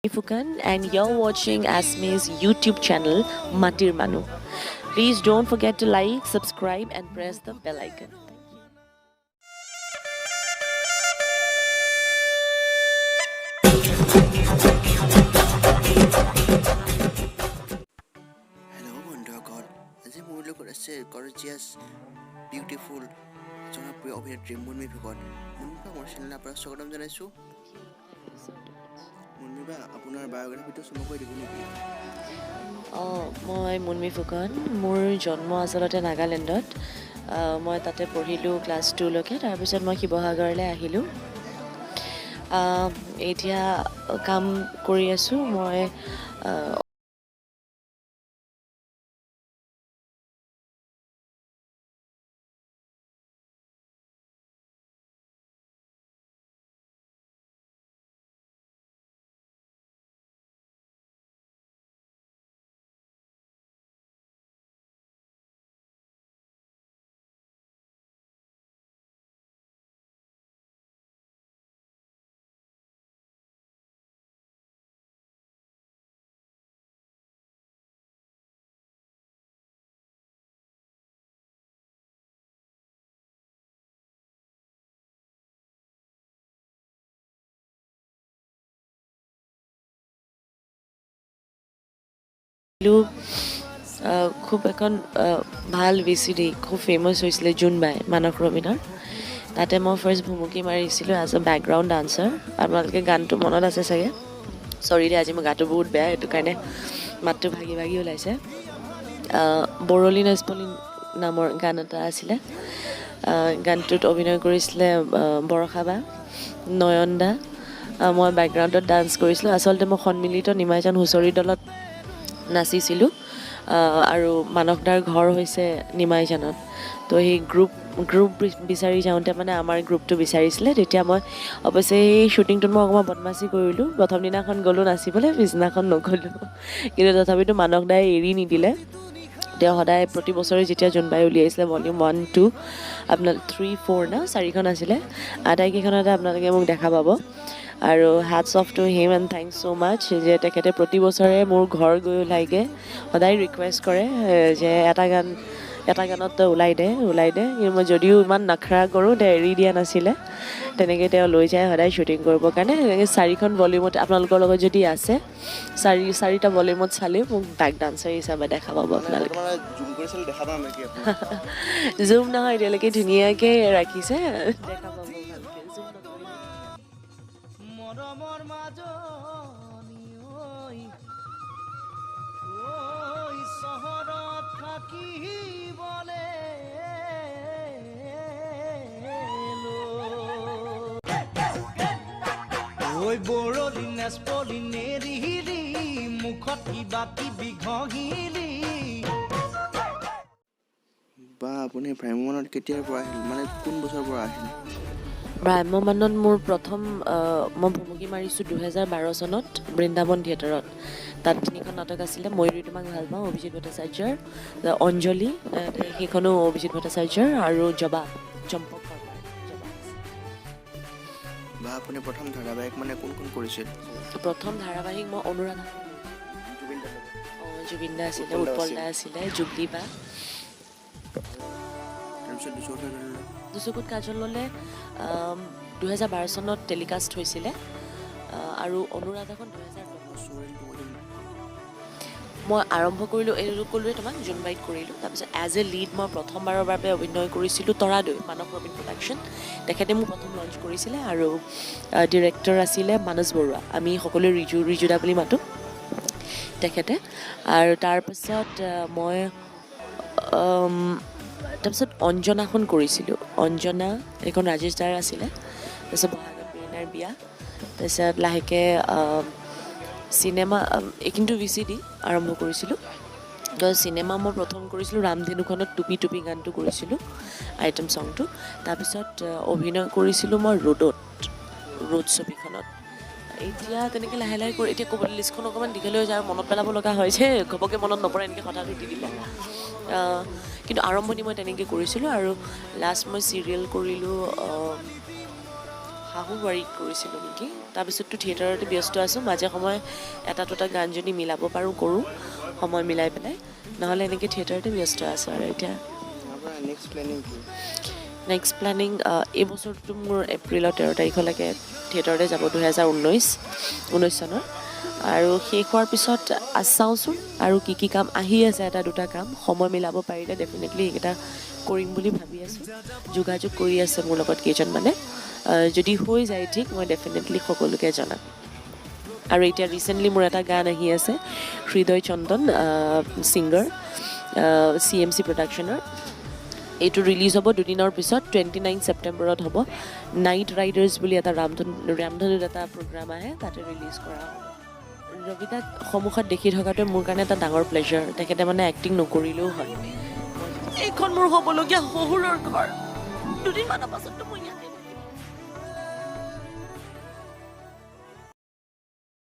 Phukan and you're watching Assamese YouTube channel Matir Manu. Please don't forget to like, subscribe and press the bell icon. Thank you. Hello বন্ধুসকল, আজি মোৰ লগত আছে gorgeous, beautiful, জনপ্ৰিয় অভিনেত্ৰী মুনমী ফুকন। মুনমী বা, মোৰ চেনেলত আপোনাক স্বাগতম জনাইছোঁ। মুনমী বা, আপোনাৰ বায়'গ্ৰাফীটো চমুকৈ দিব নেকি? অঁ, মই মুনমী ফুকন। মোৰ জন্ম আচলতে নাগালেণ্ডত। মই তাতে পঢ়িলোঁ ক্লাছ 2লৈকে। তাৰপিছত মই শিৱসাগৰলৈ আহিলোঁ। এতিয়া কাম কৰি আছোঁ মই। খুব এখন ভাল ভিচিডি, খুব ফেমাছ হৈছিলে, জোনবাই, মানস ৰবীনৰ। তাতে মই ফাৰ্ষ্ট ভুমুকি মাৰিছিলোঁ এজ এ বেকগ্ৰাউণ্ড ডান্সাৰ। আপোনালোকে গানটো মনত আছে চাগে। চৰি দেই, আজি মোৰ গাটো বহুত বেয়া, সেইটো কাৰণে মাতটো ভাগি ভাগি ওলাইছে। বৰলি নেজপলি নামৰ গান এটা আছিলে। গানটোত অভিনয় কৰিছিলে বৰষা বা, নয়ন দা। মই বেকগ্ৰাউণ্ডত ডান্স কৰিছিলোঁ। আচলতে মই সন্মিলিত নিমাইজান হুঁচৰি দলত নাচিছিলোঁ আৰু মানস দাৰ ঘৰ হৈছে নিমাইজানত। তো সেই গ্ৰুপ গ্ৰুপ বিচাৰি যাওঁতে মানে আমাৰ গ্ৰুপটো বিচাৰিছিলে। তেতিয়া মই অৱশ্যে সেই শ্বুটিংটোত মই অকণমান বদমাচি কৰিলোঁ। প্ৰথম দিনাখন গ'লোঁ নাচিবলৈ, পিছদিনাখন নগ'লোঁ। কিন্তু তথাপিতো মানস দাই এৰি নিদিলে। তেওঁ সদায় প্ৰতি বছৰে যেতিয়া জোনবাই উলিয়াইছিলে, ভলিউম 1, 2, আপোনাৰ 3, 4 না চাৰিখন আছিলে, আটাইকেইখনতে আপোনালোকে মোক দেখা পাব। আৰু hats off to him and thanks so much যে তেখেতে প্ৰতি বছৰে মোৰ ঘৰ গৈ ওলাইগৈ, সদায় ৰিকুৱেষ্ট কৰে যে এটা গানত তই ওলাই দে, ওলাই দে। কিন্তু মই যদিও ইমান নখৰা কৰোঁ, তেওঁ এৰি দিয়া নাছিলে। তেনেকৈ তেওঁ লৈ যায় সদায় শ্বুটিং কৰিবৰ কাৰণে। তেনেকৈ চাৰিখন ভলিউমত আপোনালোকৰ লগত যদি আছে, চাৰিটা ভলিউমত চালেও মোক বেক ডান্সাৰ হিচাপে দেখা পাব আপোনালোকে। মানে জুম কৰি চালে দেখা পাম নেকি আপুনি? জুম নহয়, এতিয়ালৈকে ধুনীয়াকৈ ৰাখিছে, দেখা পাব ভালকৈ, জুম নকৰিলে। মৰমৰ মাজনী ঐ, ঐ চহৰত থাকিবলে ঐ, বৰলি নেচপলি নেৰিলি, মুখত কিবা কিবি ঘঁহিলি। বা, আপুনি ভ্ৰাম্যমাণত কেতিয়াৰ পৰা আহিল, মানে কোন বছৰৰ পৰা আহিল? ভ্ৰাম্যমাণত মোৰ প্ৰথম মই ভুমুকি মাৰিছোঁ 2012 চনত বৃন্দাবন থিয়েটাৰত। তাত তিনিখন নাটক আছিলে। ময়ূৰী তোমাক ভাল পাওঁ, অভিজিত ভট্টাচাৰ্যৰ, অঞ্জলি, সেইখনো অভিজিত ভট্টাচাৰ্যৰ, আৰু জবাব, চম্পক শৰ্মাৰ জবাব। বা, আপুনি প্ৰথম ধাৰাবাহিক মানে কোনখন কৰিছিল? প্ৰথম ধাৰাবাহিক মই অনুৰাধা। অঁ, জুবিন দা আছিলে, উৎপল উৎপল দা। দা আছিলে, জুবলি বা। তাৰপিছত দুচকুত কাজল ল'লে? দুচকুত কাজল ল'লে 2012 চনত টেলিকাষ্ট হৈছিলে আৰু অনুৰাধাখন 2010। চোৰেণটো কৰিছিল? মই আৰম্ভ কৰিলোঁ, এইটো ক'লোৱে তোমাক, জোনবাইত কৰিলোঁ। তাৰপিছত এজ এ লিড মই প্ৰথমবাৰৰ বাবে অভিনয় কৰিছিলোঁ তৰাদৈ, মানস ৰবীন প্ৰডাকশ্যন। তেখেতে মোক প্ৰথম লঞ্চ কৰিছিলে আৰু ডিৰেক্টৰ আছিলে মানস বৰুৱা। আমি সকলোৱে ৰিজু, ৰিজুদা বুলি মাতোঁ তেখেতে। আৰু তাৰপিছত মই তাৰপিছত অঞ্জনাখন কৰিছিলোঁ। অঞ্জনা এইখন ৰাজেশ দাৰ আছিলে। তাৰপিছত বহাগত বিৰিণাৰ বিয়া। তাৰপিছত লাহেকৈ চিনেমা, এইখিনিতো ভিচিডি আৰম্ভ কৰিছিলোঁ। তো চিনেমা মই প্ৰথম কৰিছিলোঁ ৰামধেনুখনত, টুপি টুপি গানটো কৰিছিলোঁ, আইটেম চংটো। তাৰপিছত অভিনয় কৰিছিলোঁ মই ৰ'দত, ৰ'দ ছবিখনত। এতিয়া তেনেকৈ লাহে লাহে কৰি এতিয়া ক'বলৈ লিষ্টখন অকণমান দীঘল হৈ যায় আৰু মনত পেলাব লগা হয় যে ঘপককৈ মনত নপৰে এনেকৈ হঠাৎ সুধি দিলে। কিন্তু আৰম্ভণি মই তেনেকৈ কৰিছিলোঁ। আৰু লাষ্ট মই চিৰিয়েল কৰিলোঁ। শাহু বাৰীত কৰিছিলোঁ নেকি। তাৰপিছততো থিয়েটাৰতে ব্যস্ত আছোঁ। মাজে সময়ে এটা দুটা গান যদি মিলাব পাৰোঁ কৰোঁ, সময় মিলাই পেলাই, নহ'লে এনেকৈ থিয়েটাৰতে ব্যস্ত আছোঁ। আৰু এতিয়া আপোনাৰ নেক্সট প্লেনিং কি? নেক্সট প্লেনিং, এই বছৰটো মোৰ এপ্ৰিলৰ 13 তাৰিখলৈকে থিয়েটাৰতে যাব, 2019 চনৰ। আৰু শেষ হোৱাৰ পিছত চাওঁচোন আৰু কি কি কাম আহি আছে। এটা দুটা কাম সময় মিলাব পাৰিলে ডেফিনেটলি সেইকেইটা কৰিম বুলি ভাবি আছোঁ। যোগাযোগ কৰি আছে মোৰ লগত কেইজনমানে। যদি হৈ যায় ঠিক, মই ডেফিনেটলি সকলোকে জনাম। আৰু এতিয়া ৰিচেণ্টলি মোৰ এটা গান আহি আছে, হৃদয় চন্দন ছিংগাৰ, চিএমচি প্ৰডাকশ্যনৰ। এইটো ৰিলিজ হ'ব দুদিনৰ পিছত, 29 ছেপ্টেম্বৰত হ'ব। নাইট ৰাইডাৰ্ছ বুলি এটা ৰামধনুত এটা প্ৰগ্ৰাম আহে, তাতে ৰিলিজ কৰা হ'ব। ৰবিদাক সন্মুখত দেখি থকাটোৱে মোৰ কাৰণে এটা ডাঙৰ প্লেজাৰ। তেখেতে মানে এক্টিং নকৰিলেও হয়। এইখন মোৰ হ'বলগীয়া শহুৰৰ ঘৰ। দুদিনমানৰ পাছততো মই ইয়াতে